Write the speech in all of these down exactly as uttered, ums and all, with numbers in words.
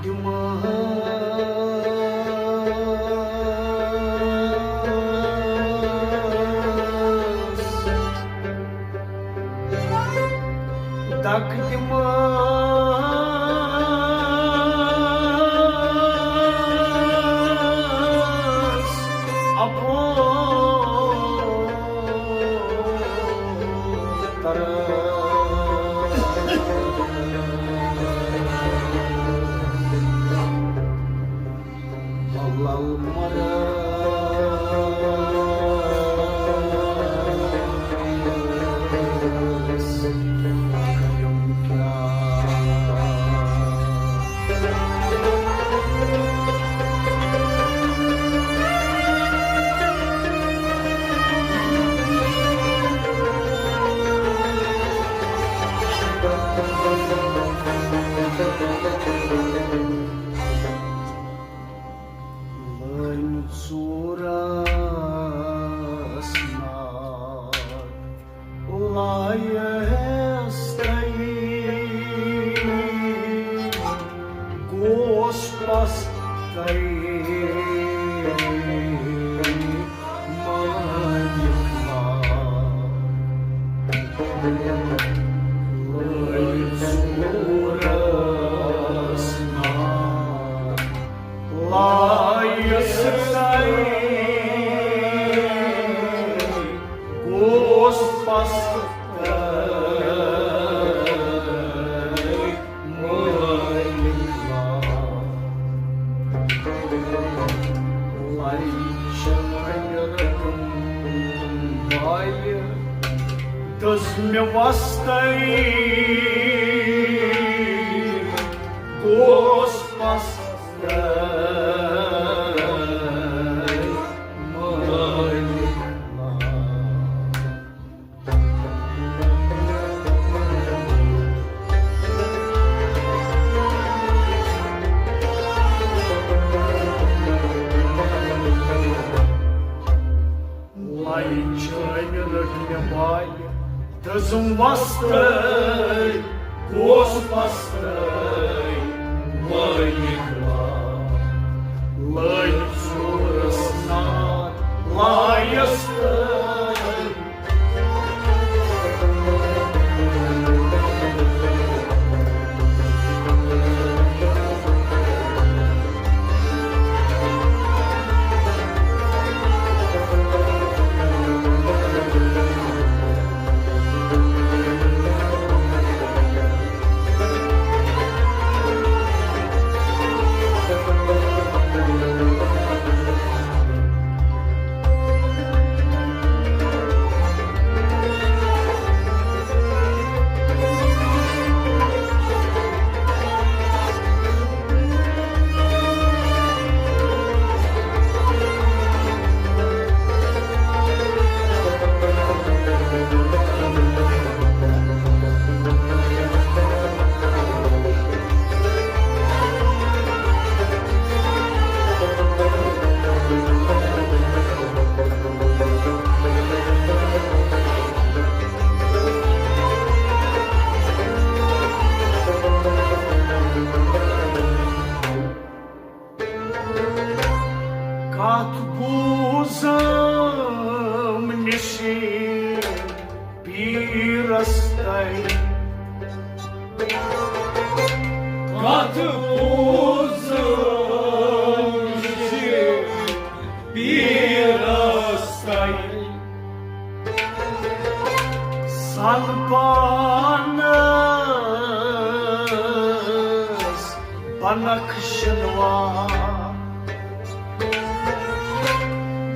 دِماس دَگ دِماس اَپوز تَران۔ لل Maersk came کیا۔ لٲنۍ ژوٗرس نار لایس تَے، گوس پستَے مٲلِک لا۔ لٲنۍ ژوٗرس نار لایس تَے، گوس پستَے مٲلِک لا۔ لایہِ چھَنہٕ رَٹُن بالہِ، دٔز مےٚ وستَے، گوس پستَے مٲلِک لا۔ لایہِ چھٲنۍ رٔٹ مےٚ بالہِ، دٔزٕم وستَے، گوس پستَے مٲلِک لا۔ لٲنۍ ژوٗرس نار لایس تَے، کتھ بوٗزم نِشہِ پیٖرس تَے۔ کتھ بوٗزم نِشہِ پیٖرس تَے۔ سن پانس بنخشنوا،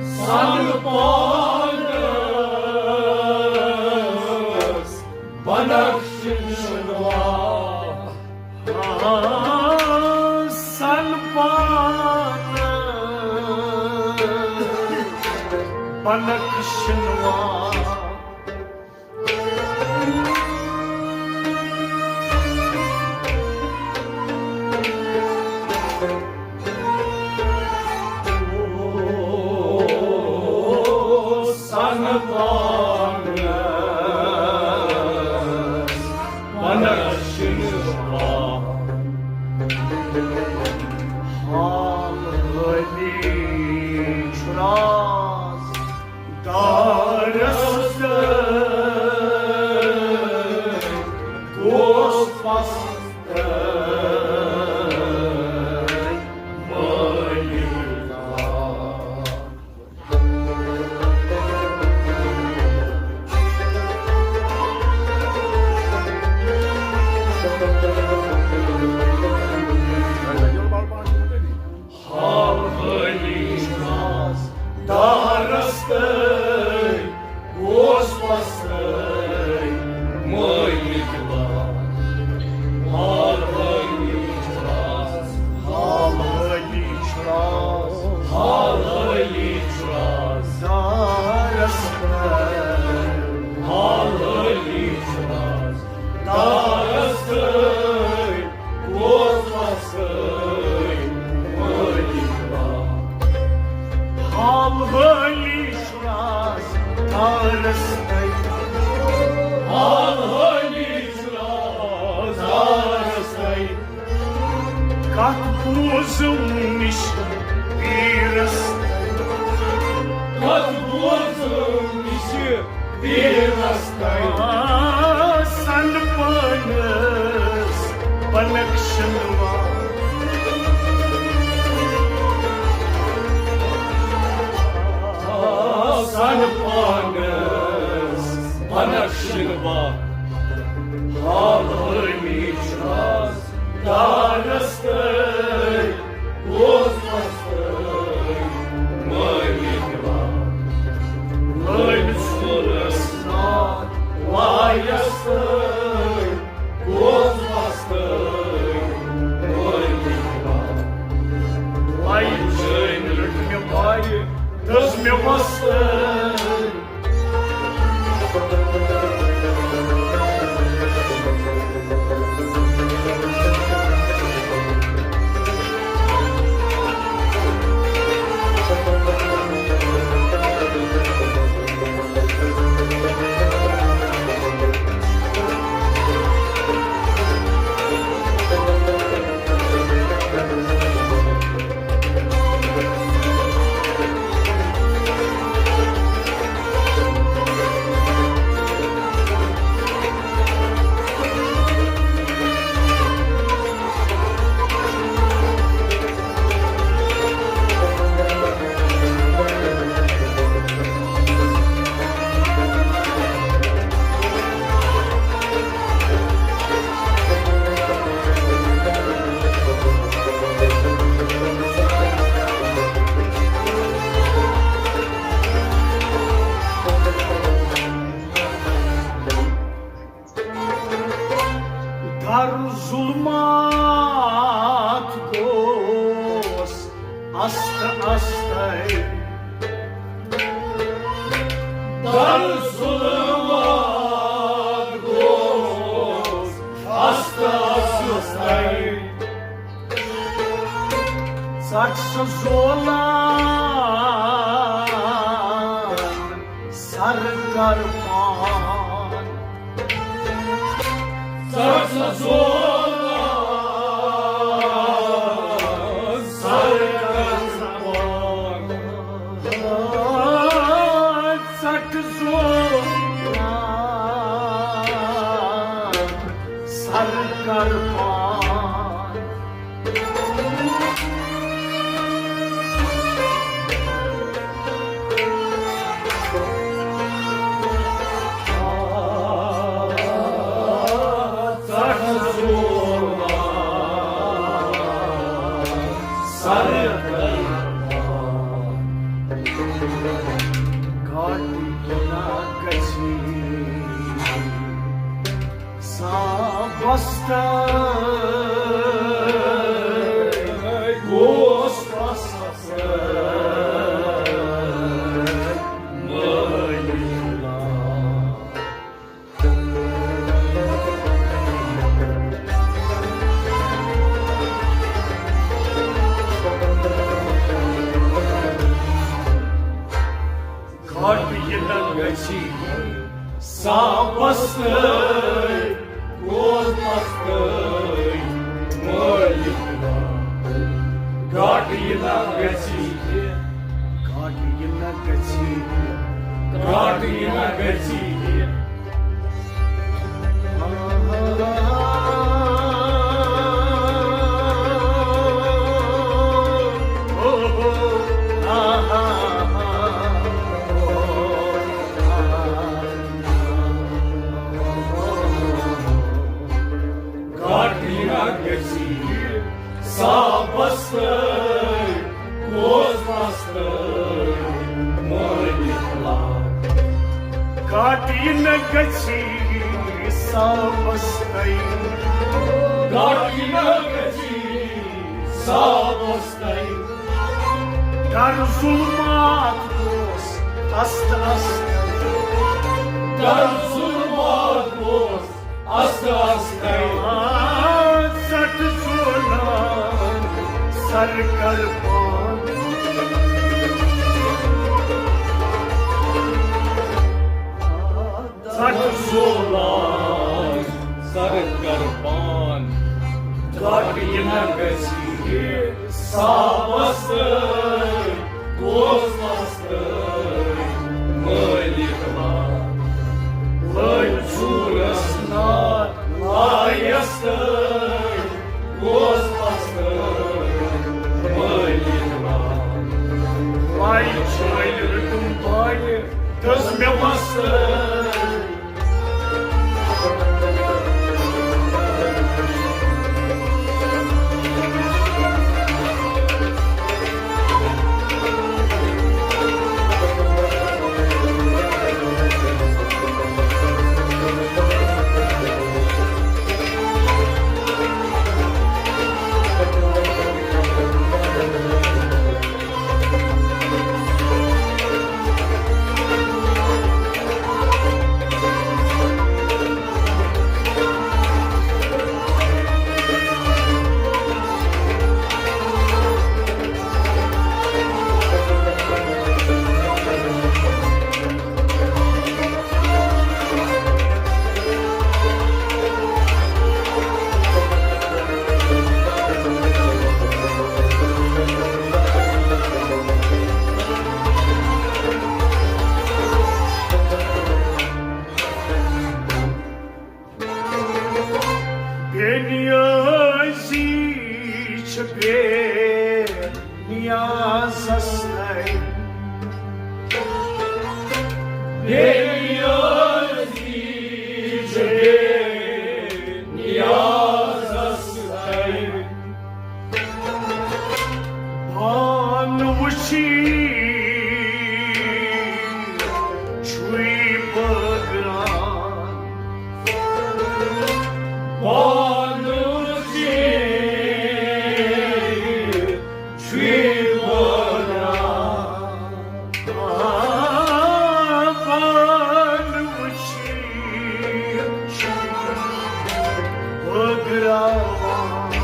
سن پانس بنخشنوا، سن پانس بنخشنوا۔ سن پانس بنخشنوا۔ حال حٲلی چھُ رازدارس تام۔ کتھ بوزُم نِش پیٖرس۔ کتھ بوزُم نِش پیٖرس تام۔ آ، سن پانس بنکشن وان۔ آ، سن پانس بنکشن وان۔ حال حٲلی چھُ رازدارس تام۔ بوزنس تام مٲلِک وان۔ لٲمۍ سُرس ناد وایس تام۔ بوزنس تام مٲلِک وان۔ وایہِ جٲنۍ رٔٹ مےٚ وایہِ، دٔز مےٚ وۄستہٕ۔ در ظلمات گوس است استَے۔ در ظلمات گوس است استَے۔ ژَٹ سا زولان سر کر پان۔ ژَٹ سا زولان سر کر پان۔ ژَٹ زولان سر کر پان۔ سا بستَے گوس پسَے مٲلِک لا۔ گاٹہٕ یہِ نہ گژھی سا بستَے، گوس پستَے مٲلِک لا۔ گاٹہٕ یہِ نہ گژھی، گاٹہٕ یہِ نہ گژھی، گاٹہٕ یہِ نہ گژھی۔ گاٹہٕ یہِ نہ گژھی سا بستَے، گوس پستَے مٲلِک لا۔ گاٹہٕ یہِ نہ گژھی سا بستَے، گاٹہٕ یہِ نہ گژھی سا بستَے۔ در ظلمات گوس است است، در ظلمات گوس است است۔ ژَٹ زولان سر کر پان۔ سچ زولان سر کربان، کٹ یہِ نہ گژھِ صاحبس تہٕ دوستس تہٕ مٲلِک لا۔ لٲج ژوٗرس نا لایس تہٕ دوستس تہٕ مٲلِک لا۔ لایہِ چھٲلۍ رٔٹٕم بایہِ دٔز مےٚ مستہٕ۔ بے نیازی چھِ بے نیازس تھاے۔ بے نیازی چھِ بے نیازس تھاے۔ پان وٕچھی چھُے بٲگران۔ پان وٕچھی چھُے بٲگران۔ پان وٕچھی چھُے بٲگراوان۔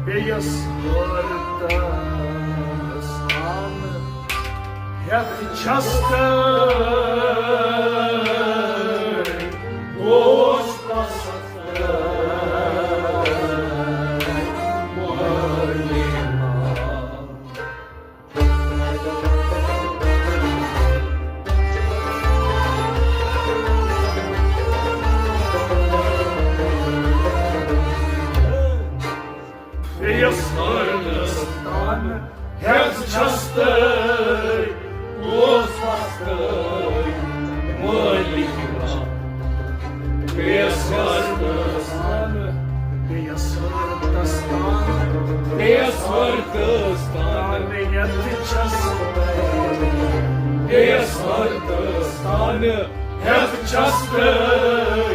بیٚیَس وٲرتَس تام ہٮ۪تھ چھَس تہٕ دوستَس بیٚیَس وٲرتَس تام ہٮ۪تھ چھَس تہٕ دوستَس تہٕ مٲلِک لا۔ بیٚیَس وٲرتَس تام، بیٚیَس وٲرتَس تام، بیٚیَس وٲرتَس تام ہٮ۪تھ چھَس تہٕ، بیٚیَس وٲرتَس تام ہٮ۪تھ چھَس تہٕ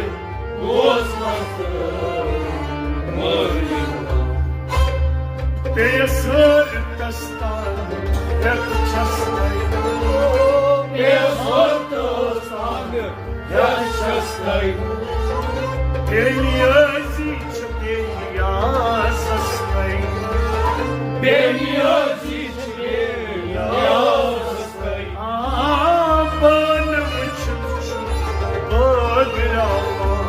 دوستَس تہٕ مٲلِک لا۔ بیٚیَس وٲرتَس تام ہٮ۪تھ چھَس تہٕ، بیٚیَس وٲرتَس تام ہٮ۪تھ چھَس تہٕ۔ بے نیازی چھِ بے نیازَس تام۔ بے نیازی چھِ بے نیازَس تام۔ آ، پانہٕ وٕچھِتھ چھُ بٲگراوان۔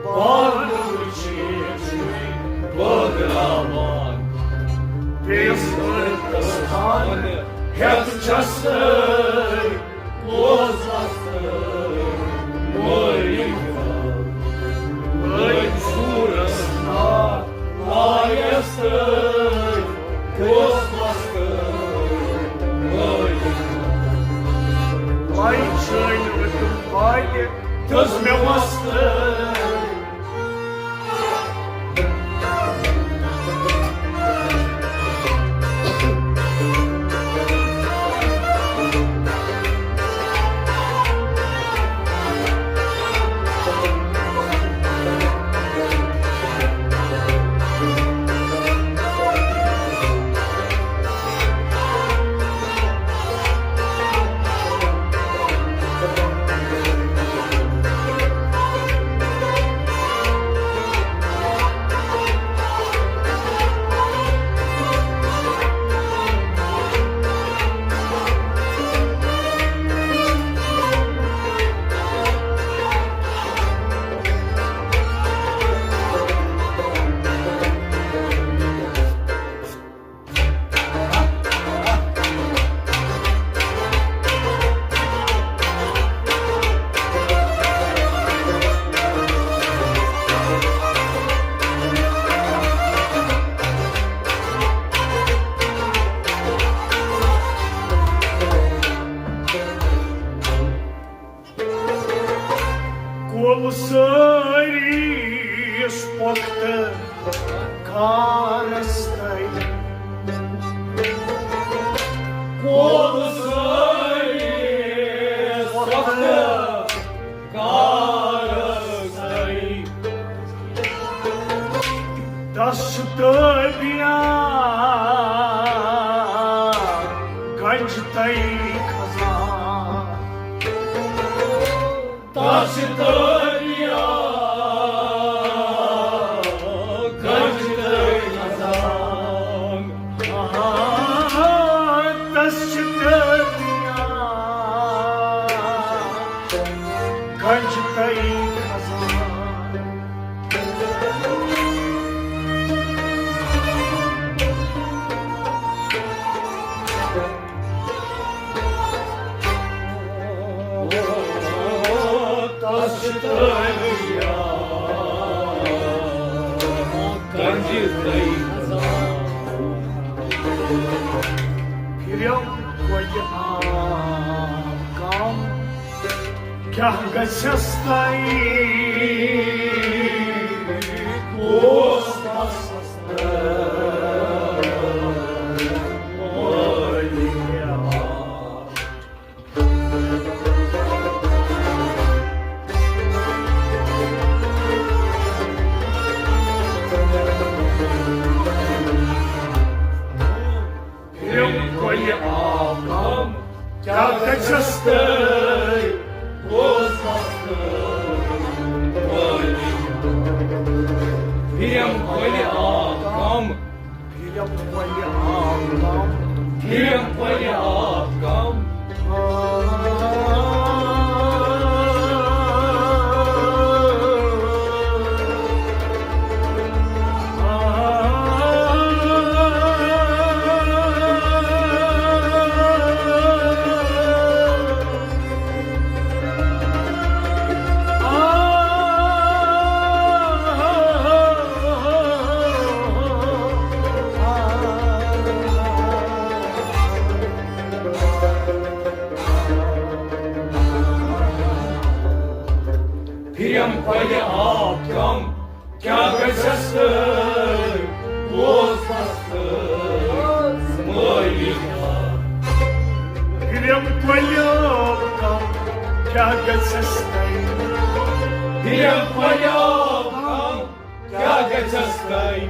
پانہٕ وٕچھِتھ چھُ بٲگراوان۔ بیٚیَس وٲرتَس تام ہٮ۪تھ چھَس تہٕ دوستَس تہٕ مٲلِک لا۔ لٲج سٲری یُس پۄختہٕ کارس تَے۔ کول سٲری یُس پۄختہٕ کارس تَے۔ تس چھِ تٲبیان گنج تَے خزان۔ تس چھِ تٲبیان گنج تَے خزان۔ آ، تس چھِ تٲبیان گنج تَے خزان۔ تس چھِ تٲبیان گنج تَے خزان۔ پھِرِم کۄلہِ آب کم، کیٛاہ گژھٮ۪س تَے؟ اوس مستس پھِرِم کۄلہِ آب کم، کیٛاہ گژھٮ۪س تَے؟ اوس مستس پھِرِم کۄلہِ آب کم۔ پھِرِم کۄلہِ آب کم۔ پھِرِم کۄلہِ آب کم۔ پھِرِم کۄلہِ آب کم، کیٛاہ گژھٮ۪س تَے؟ اوس مستس مٲلِک۔ پھِرِم کۄلہِ آب کم، کیٛاہ گژھٮ۪س تَے؟ پھِرِم کۄلہِ آب کم، کیٛاہ گژھٮ۪س تَے؟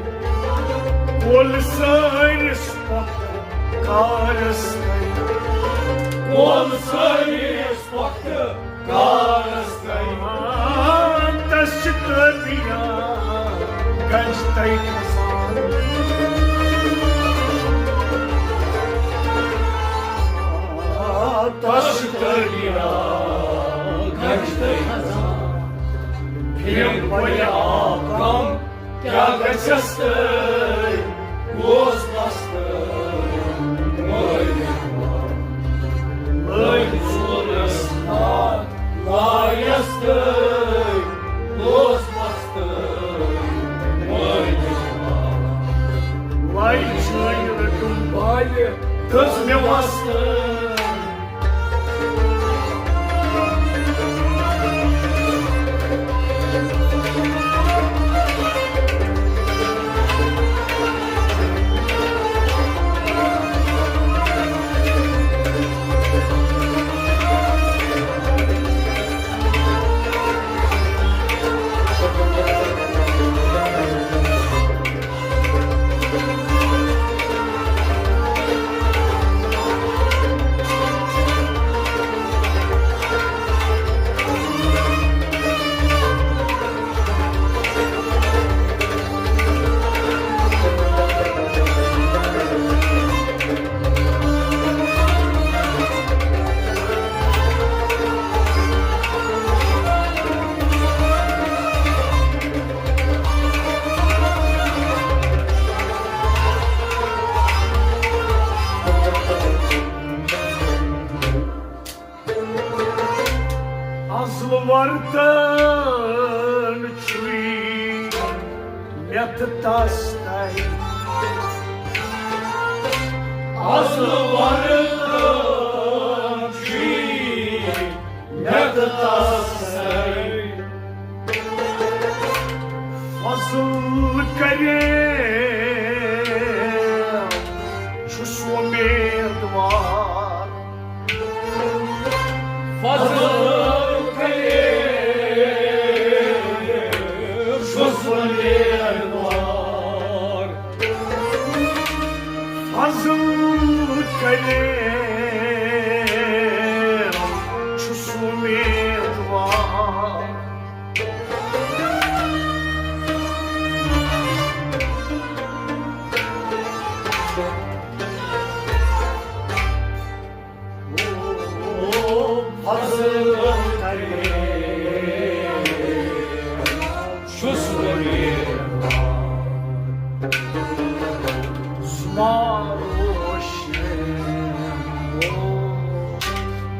کول سٲرِس پۄختہٕ کارس تَے۔ کول سٲرِس پۄختہٕ کارس تَے۔ تس چھِ تٲبیان گنج تَے خزان۔ تس چھِ تٲبیان گنج تَے خزان۔ پھِرِم کۄلہِ آب کم، کیٛاہ گژھٮ۪س تَے؟ اوس مستس مٲلِک۔ لٲگۍ ژوٗرس نار لایس تَے، اوس مستس مٲلِک۔ لایہِ چھٲنۍ رٔٹٕم بالہِ، دٔز مےٚ وس تَے۔ ازلہٕ وردن چھُے مےٚ تہٕ تس تَے۔ ازلہٕ وردن چھُے مےٚ تہٕ تس تَے۔ کریم چھُس وۄمیدوار۔ فضل کریم چھُس وۄمیدوار۔ فضل کریم چھُس وۄمیدوار۔ فضل کریم چھُس وۄمیدوار۔ سُمارو شیخ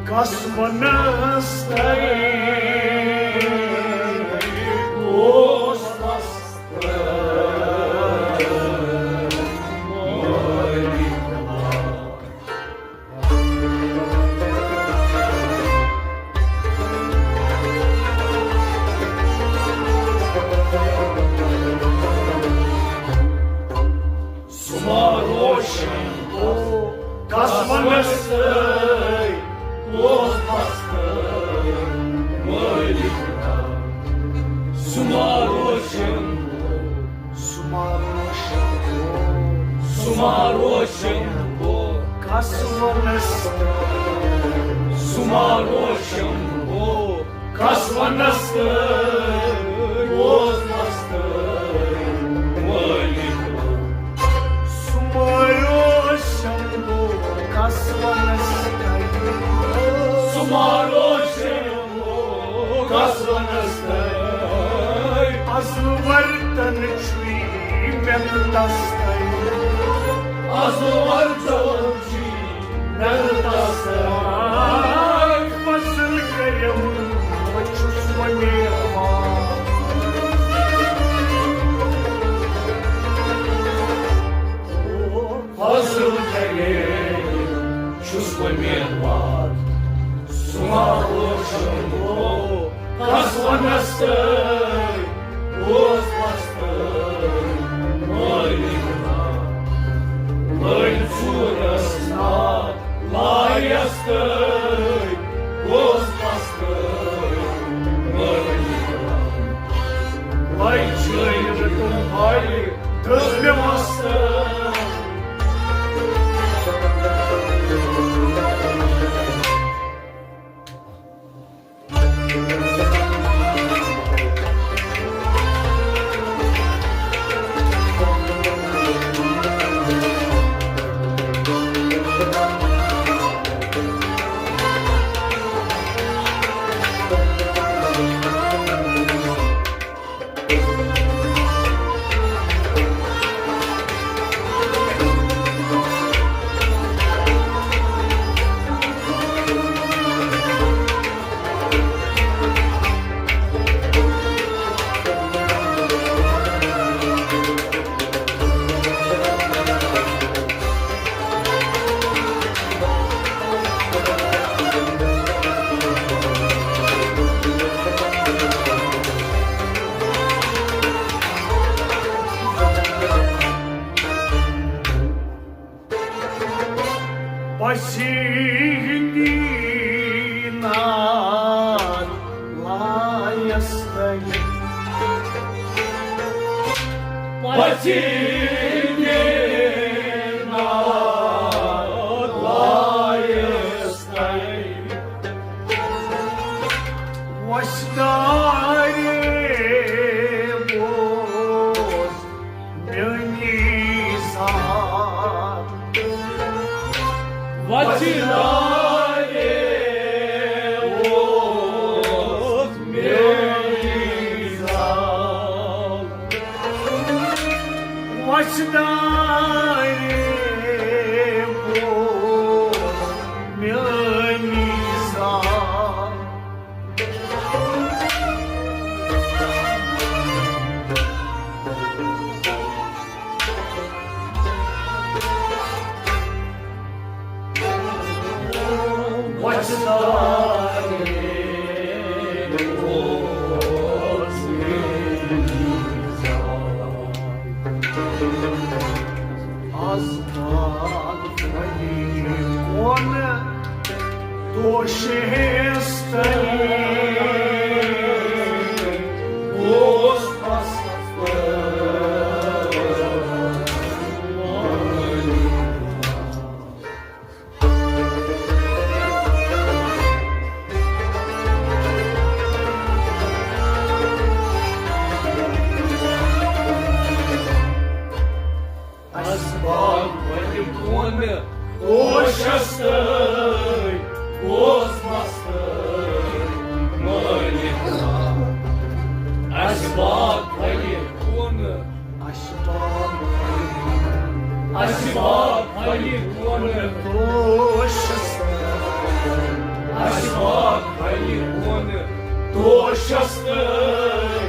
کس ونس تۄہہِ اوس مستہٕ مٲلِک۔ سُمارو شمبھو کس ونس تۄہہِ اوس مستہٕ مٲلِک۔ سُمارو شمبھو، سُمارو شمبھو، سُمارو شمبھو کس ونس تۄہہِ۔ سُمارو شمبھو کس ونس تۄہہِ اوس مستہٕ مٲلِک۔ سُمارو شمبھو کس ونس تۄہہِ۔ سُمارو شمبھو کس ونس تۄہہِ۔ ازل ورتن چھُے مےٚ تس تۄہہِ۔ ازل ورتن چھُے مےٚ تس تۄہہِ۔ فضل کریم چھُس وۄمیدوار۔ فضل کریم چھُس وۄمیدوار۔ سُمارو شمبھو کس ونس تۄہہِ اوس مستہٕ مٲلِک۔ لٲنۍ ژوٗرس ناد لایس تۄہہِ اوس مستہٕ مٲلِک۔ لٲنۍ چھٲنۍ رٔٹٕم بالہِ دٔسۍ مےٚ مستہٕ۔ پسیٖنی نار لایس تۄہہِ۔ پسیٖنی نار لایس تۄہہِ۔ وۄستارے بوز میٲنی زار۔ وۄستارے بوز میٲنی زار۔ وۄستارے بوز میٲنی زار۔ شیستٕے اوس پستٕے۔ اسباب ولہِ بۄن پوشس تٔلۍ گوس مستٕے مٲلِک۔ اسباب ولہِ بۄن، اسباب، اسباب ولہِ بۄن پوشس تٔلۍ، اسباب ولہِ بۄن پوشس تٔلۍ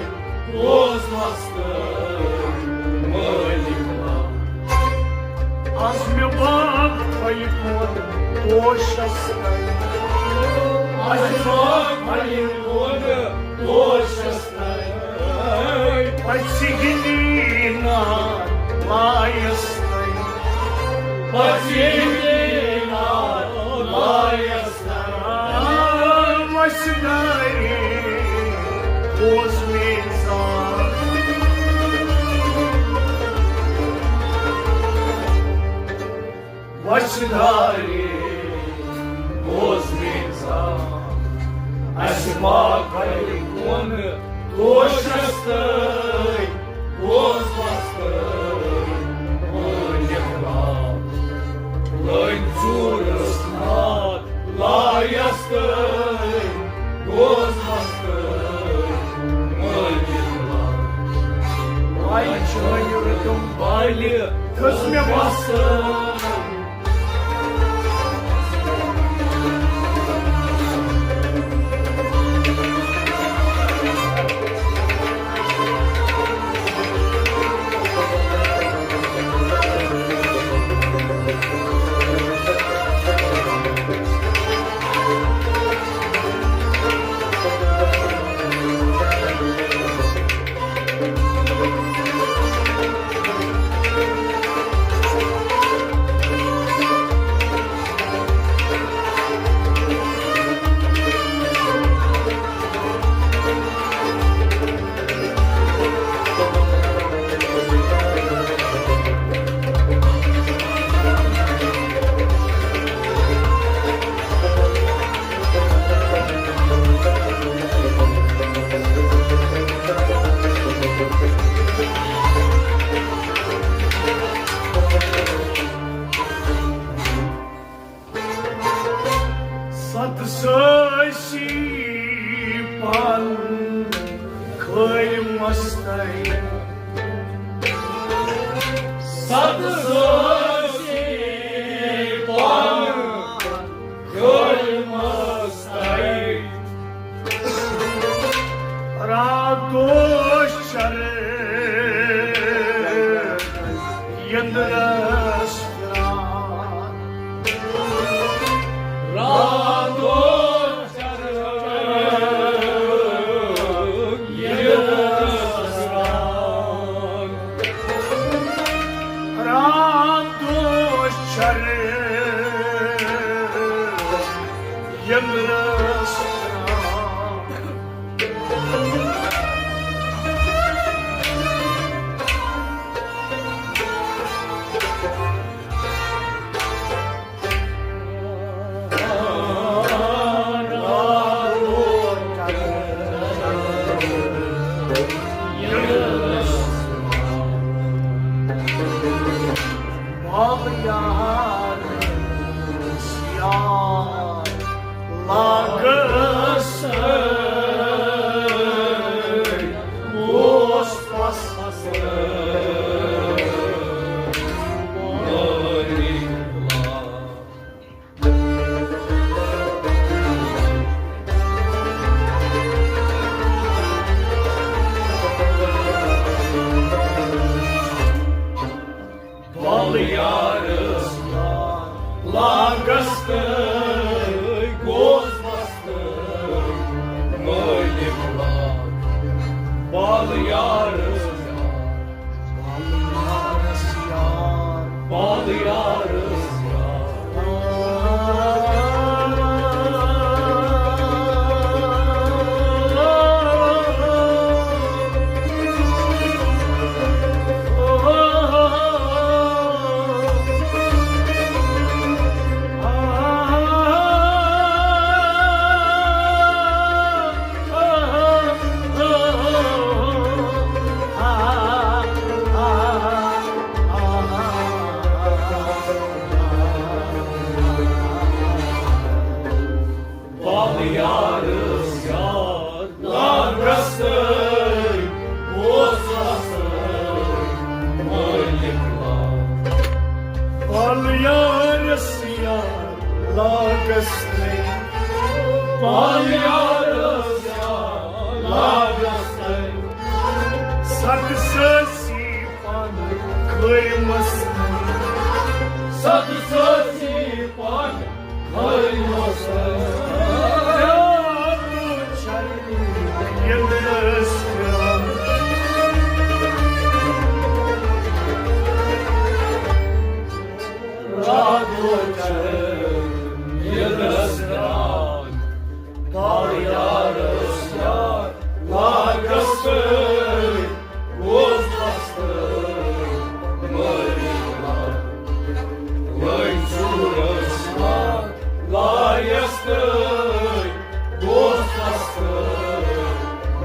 گوس مستٕے مٲلِک۔ از مےٚ باغ تھٲیِتھ ووت پوشس تل۔ از مےٚ باغ تھٲیِتھ ووت پوشس تل۔ پژھِ گِنٛدی نا لایس تل۔ پژھِ گِنٛدی نا لایس وسدارِ بوز میزان۔ وسدارِ بوز میزان۔ اسہِ باغ کھلہِ کُن دوشس تٔلۍ۔ بوز وستٲے مٲلِک رب۔ لٲنۍ ژوٗرس ناد لایس تٔلۍ۔ بوز وستٲے مٲلِک رب۔ وۄنۍ چھٲیِو تِم بالہِ دٔسمہِ وستٲے۔ ست سٲسی پن کھٲلۍ مستَے۔ ست سٲسی پن کھٲلۍ مستَے۔ راتھ اوس چرٕ یندرس پھران۔ راتھ اوس چرٕ یندرس پھران۔ راتھ اوس چرٕ یندرس پھران۔ باب یار یار لاگس اوس پس بال یارس یار لاگس تہٕ گوس مستہٕ مٲلِک لاگ۔ بال یارس یار، بال یارس یار، بال یارس یار۔ ستھ سٲسی پن کھٲرۍ مستن۔ ستھ سٲسی پن کھٲرۍ مستن۔ راتو چرن یندس پران۔ راتو چرن یندس پران۔ تار یارس یار لاگس تہٕ گوس مستہٕ مٲرِتھ لَگ۔ لٲگۍ ژوٗرس لَگ لایس تہٕ گوس مستہٕ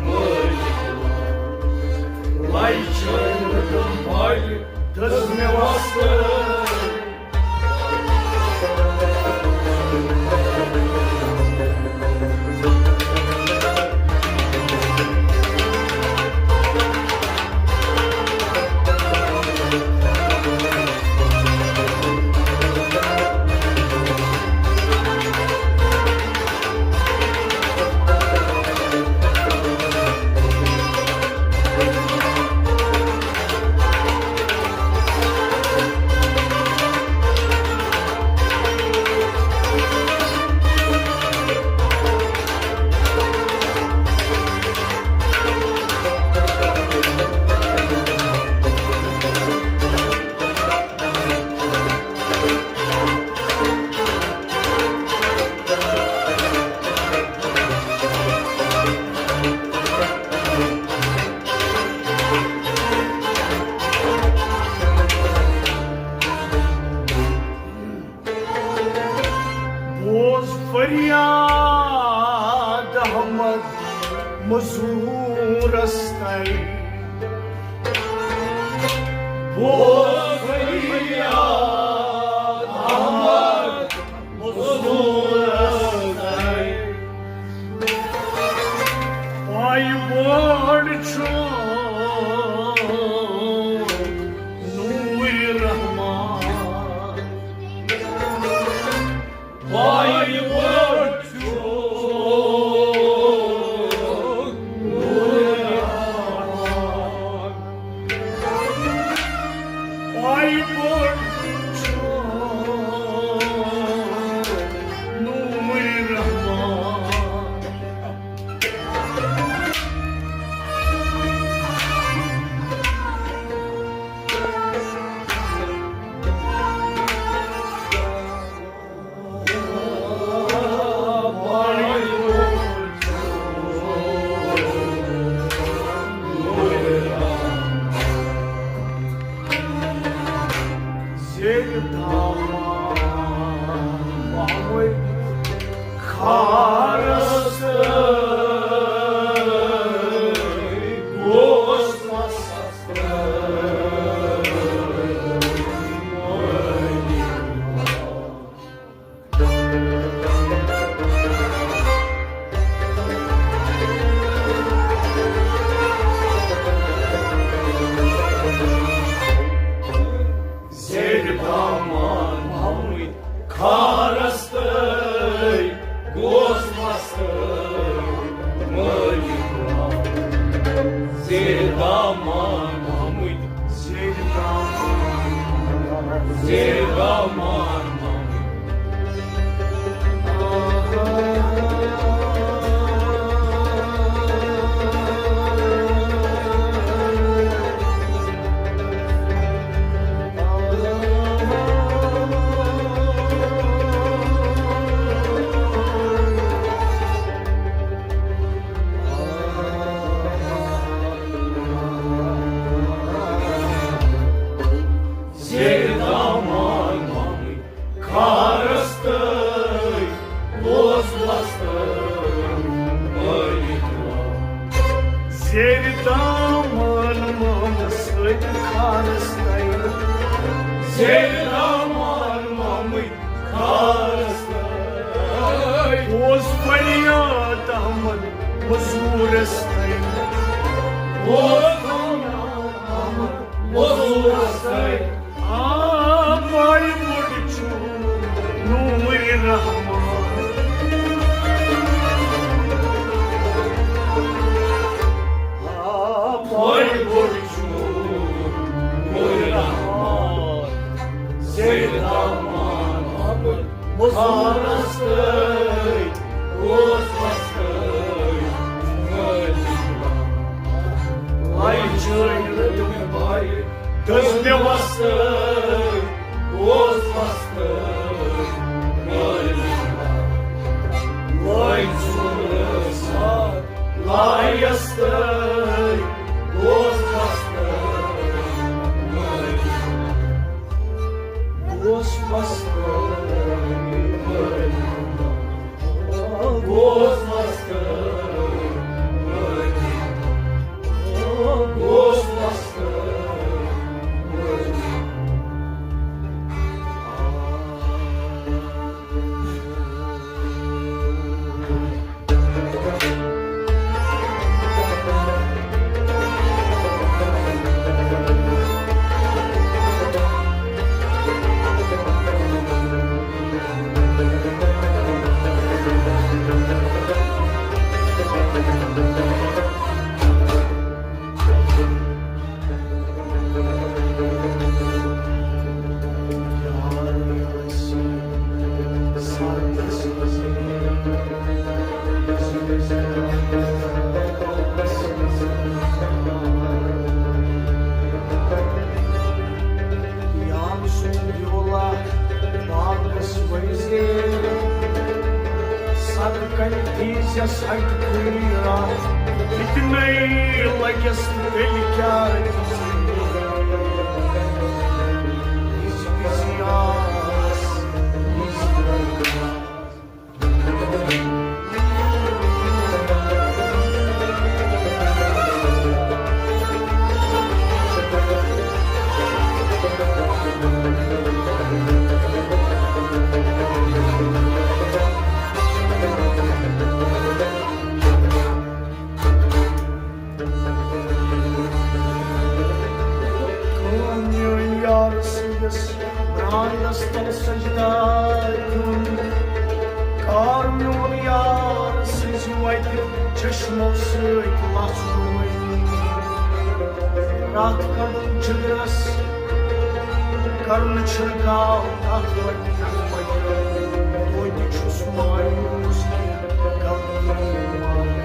مٲرِتھ لَگ۔ لَے چھٲنۍ مٔلۍ دٔژ مےٚ وستہٕ۔ بوز فریاد احمد مزورس تل۔ بوز فریاد احمد مزورس تل۔ پایہِ وٲر چھُ نوٗرِ رحمان۔ پایہِ وٲر چھُ نوٗرِ رحمان۔ پایہِ وٲر چھُ نوٗرِ رحمان۔ زیر دامان محمد کھارس تہٕ گوس مستہٕ۔ زیر دامان محمد کھارس تہٕ گوس مستہٕ مٲرِتھ۔ زیر دامان محمد، زیر دامان، زیر دامان محمد۔ زیر دامان محمد کھارس تہٕ گوس مستہٕ مٲرِتھ۔ زیر دامان محمد سۭتۍ کھارس تہٕ۔ زیر دامان محمد کھارس تہٕ۔ بوز فریاد احمد مزورس تہٕ۔ بوز فریاد احمد مزورس تہٕ۔ آ، پایہِ وٲر چھُ نوٗرِ رحمان۔ آ، پایہِ وٲر حضورس تہٕ اوس مستہٕ مٲلِس۔ لایہِ چٲنۍ رٔٹۍ مےٚ بایہِ، دٔز مےٚ وستہٕ اوس مستہٕ مٲلِس۔ لایہِ ژوٗرس لایس تہٕ اوس مستہٕ مٲلِس۔ اوس مستہٕ مٲلِس۔ اوس مستہٕ مٲلِس۔ اوس مستہٕ مٲلِس۔ یام سُنٛد بیولا باغس ؤزے، سر کنہِ دیٖزٮ۪س اَکہِ پھِرِ راتھ۔ اتنے لگس تیٚلہِ کیٛاہ دِژٕے؟ یِژھ بِزی آس، یِژھ بِزی آس۔ کٲم میٲنۍ یار سٕنٛدِس برانڈس تل سجدہ دیُن۔ کار میون یار سٕنٛزِ وتہِ چشمو سۭتۍ لژھ ڈوٗنۍ۔ رتھ کڑُن جگرس، کرُن چھِڑکاو تتھ وتہِ۔ توتہِ چھُس مایوس کینٛہہ غلطی معافی۔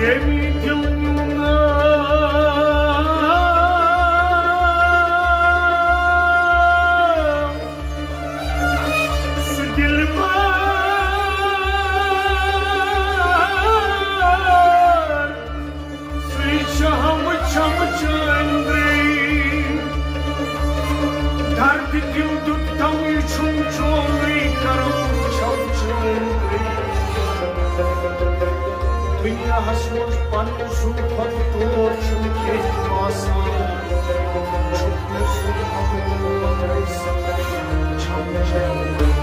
ییٚمہِ دِل نیوٗنم سُہ دِلبر، سُے چھُ ہم چھم چٲنۍ درٕے۔ درد دِل دیُت تَوَے چھُم چونُے کرم چھم چٲنۍ درٕے۔ دُنیاہَس منٛز پنُن سُہ کھۄتہٕ ٹوٹھ چھُم کینٛہہ تہِ باسان۔ چھُکھ مےٚ سُہ مقبوٗل چھم چٲنۍ درٕے۔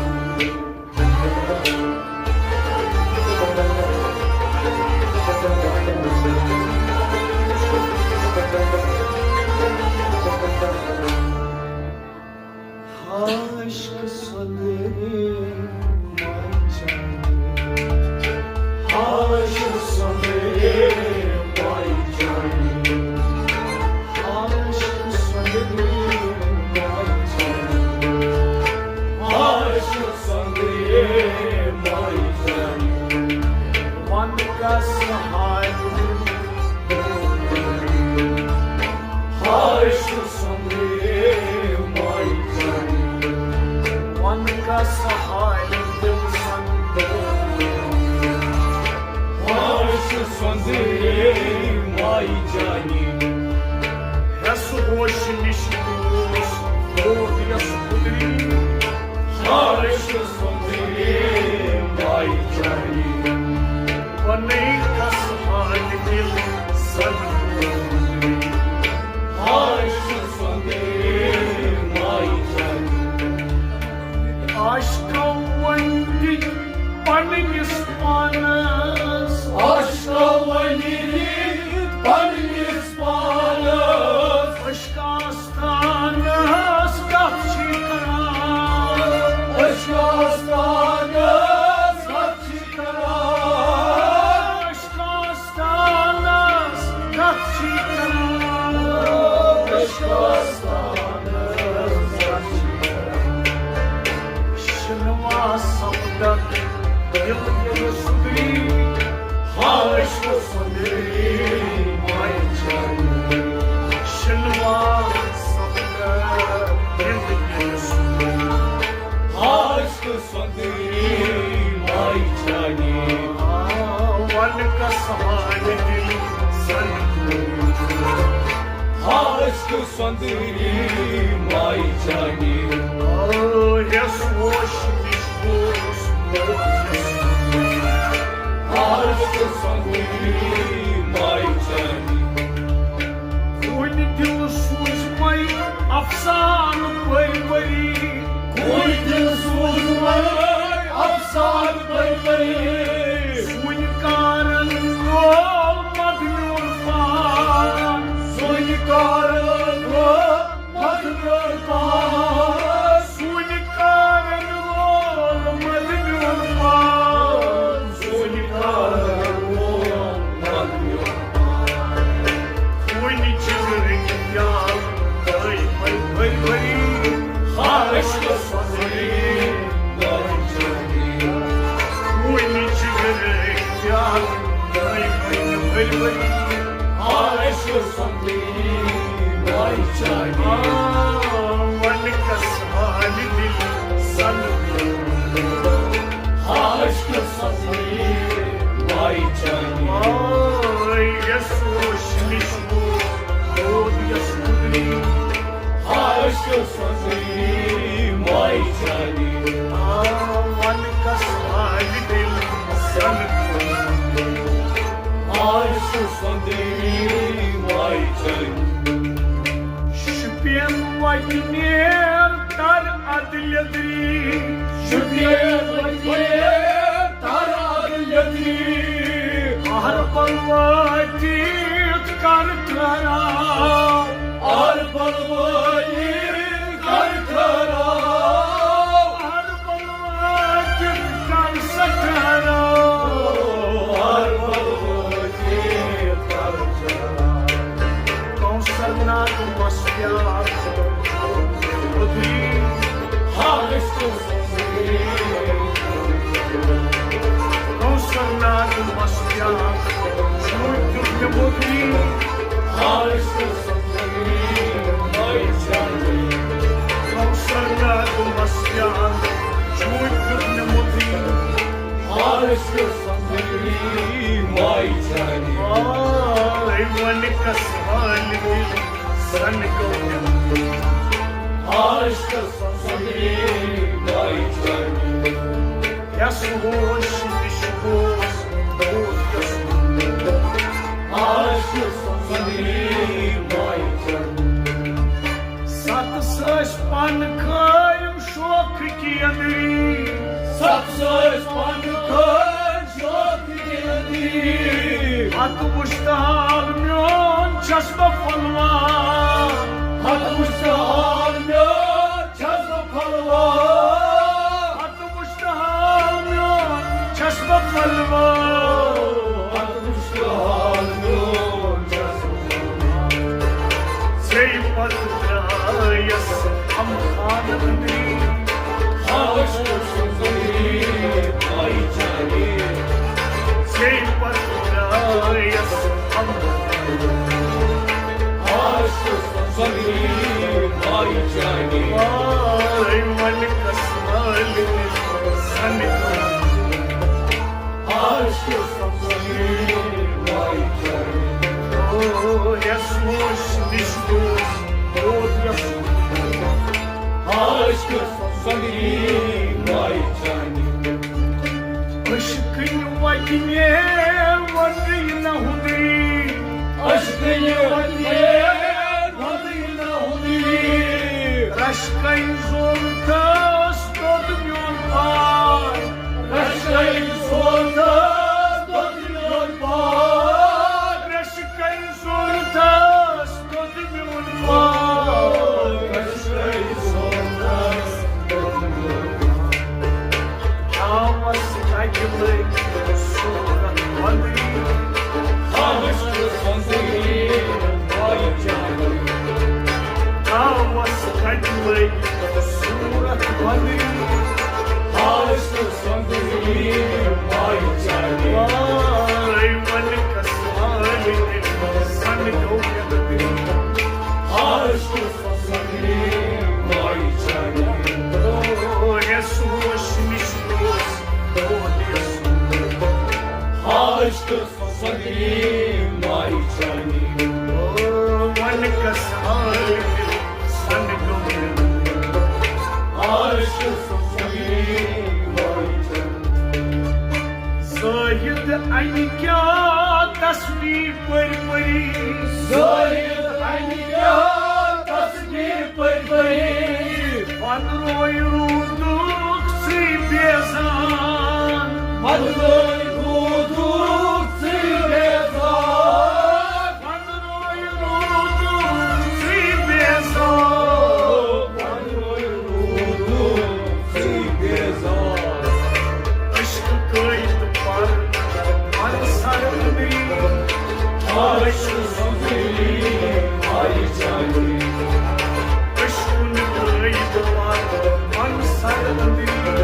عاشق سندرے مائی جانی، عاشق سندرے مائی جانی، عاشق سندرے مائی جانی، عاشق سندرے مائی جانی۔ ون کس حال دل، عاشق سندرے مائی جانی۔ ون کس حال دل سندرے، عاشق سندرے مائی جانی۔ یس ہوش نش اوس، روح یس قدری۔ عاشق سندرے مائی جانی۔ ونٕے کس حال دل سندرے، عاشق سندرے مائی جانی۔ عاشقو ؤنۍ دِتۍ پننِس پانس، عاشقو ؤنۍ دِتۍ پننِس پانس۔ عشق آستانس کتھ چھِ کران؟ شنوا سمدت دل دل سدری، ہاش سدری مائی جانی۔ شنوا سمدت دل دل سدری، ہاش سدری مائی جانی۔ ون کس حال دل سن ہاش سندری مائی جانی۔ یس ہوش نش گوس ہاش سندری مائی جانی۔ کُنہِ دِلہٕ سوٗزمَے افسانہٕ پٔرۍ پٔری۔ کُنہِ دِلہٕ سوٗزمَے افسانہٕ پٔرۍ پٔری۔ سُنہِ کارن وول مدمیون پان۔ سُنہِ کارن وول مدمیون پان۔ سُنہِ کارن وول مدمیون پان۔ سُنہِ کارن وول مدمیون پان۔ وُنہِ چھِ رٔنگۍ پیالہٕ بٔرۍ بٔرۍ بٔرۍ بٔرۍ۔ ہاش سۄنٛدری ماے چٲنی۔ وُنہِ چھِ رٔنگۍ پیالہٕ بٔرۍ بٔرۍ بٔرۍ بٔرۍ۔ ہاش سۄنٛدری ماے چٲنی۔ آ، وَنہٕ کس حالہِ دِل زن۔ ہاش سۄنٛدری ماے چٲنی۔ آ، یس ہوش نِش دود یس قدری۔ ہاش سۄنٛدری ماے چٲنی۔ آ، وَنہٕ کس حالہِ دِل زن۔ ہاش سۄنٛدری ماے چٲنی۔ شُپین وَتہِ نیر تر ادٕ لیٚدری۔ شُپین وَتہِ نیر تر ادٕ لیٚدری۔ اہربل وٲتِتھ کر ٹھہراو۔ اہربل وٲتِتھ کر ٹھہراو۔ اہربل وٲتِتھ کر سا ٹھہراو۔ اہربل وٲتِتھ کر ٹھہراو۔ کوثر ناگ مس پیار۔ ہاش سۄنٛدری۔ کوثر ناگ مس پیار۔ شوٗبۍ دیُت مےٚ مۄدری۔ ہاش سۄنٛدری ماے چٲنی۔ کوثر ناگ مس پیار۔ شوٗبۍ دیُت مےٚ مۄدری۔ ہاش سۄنٛدری ماے چٲنی۔ آے وَنہٕ کس حالہِ دِل زن گوٚو مےٚ۔ ہاش سۄنٛدری ماے چٲنی۔ یس ہوش نِش گوس دود یس۔ ہاش سۄنٛدری ماے چٲنی۔ ستھ سٲسۍ پن کھٲلِم شوقہٕ کی أنٛدری۔ ستھ سٲسۍ پن کھٲلۍ شوقہٕ کی أنٛدری۔ ہتہٕ وُچھتہٕ حال میون چھس بہٕ پھۄلوان۔ ہتہٕ وُچھتہٕ حال میون چھس بہٕ پھۄلوان۔ ہتہٕ وُچھتہٕ حال میون چھس بہٕ پھۄلوان۔ ہتہٕ وُچھتہٕ حال میون چھس بہٕ پھۄلوان۔ ژےٚ پتہٕ درٛایس ہم خانہٕ أنٛدری۔ ہاش سۄنٛدری ماے چٲنی۔ ژےٚ پتہٕ درٛایس ہم ہاش سۄنٛدری ماے چٲنی۔ آے وَنہٕ کس حالہِ دِل زن۔ ہاش سۄنٛدری ماے چٲنی۔ او یس ہوش نِش دود یس۔ ہاش سۄنٛدری ماے چٲنی۔ عشقٕنۍ وَتہِ نیر وَنہٕ یہِ نہ ہُنٛدری۔ عشقٕنۍ وَتہِ نیر وَنہٕ یہِ نہ ہُنٛدری۔ رشکَے زوٚن تہٕ دوٚد میون پان۔ رشکَے زوٚن تہٕ دوٚد میون پان۔ رشکَے زوٚن تہٕ دوٚد میون پان۔ رشکَے زوٚن تہٕ دوٚد میون پان۔ آوس اَکہِ لَٹہِ صورت وَنٕنۍ۔ آوس وَنٕنۍ۔ انہِ کیٛاہ تسبیح پٔرۍ پٔری۔ زٲہد انہِ کیٛاہ تسبیح پٔرۍ پٔری۔ پتہٕ روے روٗدُکھ ژٕے بیزان۔ پتہٕ روے روٗدُکھ ژٕے بیزان۔ پتہٕ روے روٗدُکھ ژٕے بیزان۔ پتہٕ روے روٗدُکھ ژٕے بیزان۔ عشق قٲیِد پر انصر أنٛدری۔ عشق سمجھی مائی جانی۔ عشق قٲیِد پر انصر أنٛدری۔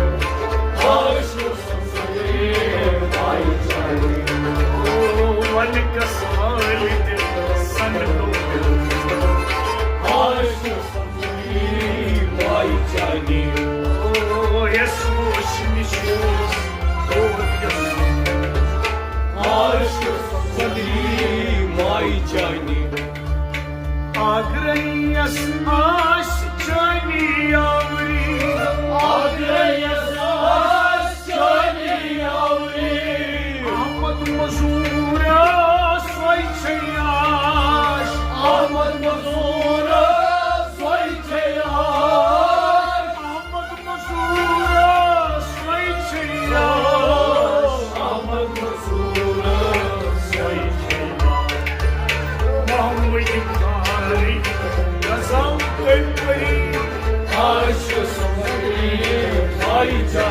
عشق سمجھی مائی جانی۔ او ون کس والد سن لوگ۔ عشق سمجھی مائی جانی۔ او یس ووش نشوس دور یس۔ عشق سمجھی مائی جانی۔ آگرہ یس آش چانی آوری۔ آگرہ یس آش چانی آوری۔ احمد مزور سوئی چھیاش۔ احمد مزور سوئی چھیاش۔ احمد مزور سوئی چھیاش۔ احمد مزور سوئی چھیاش۔ محمد بخاری غزل کٔمۍ پٔری؟ عاشق سمجھی مائی جانی۔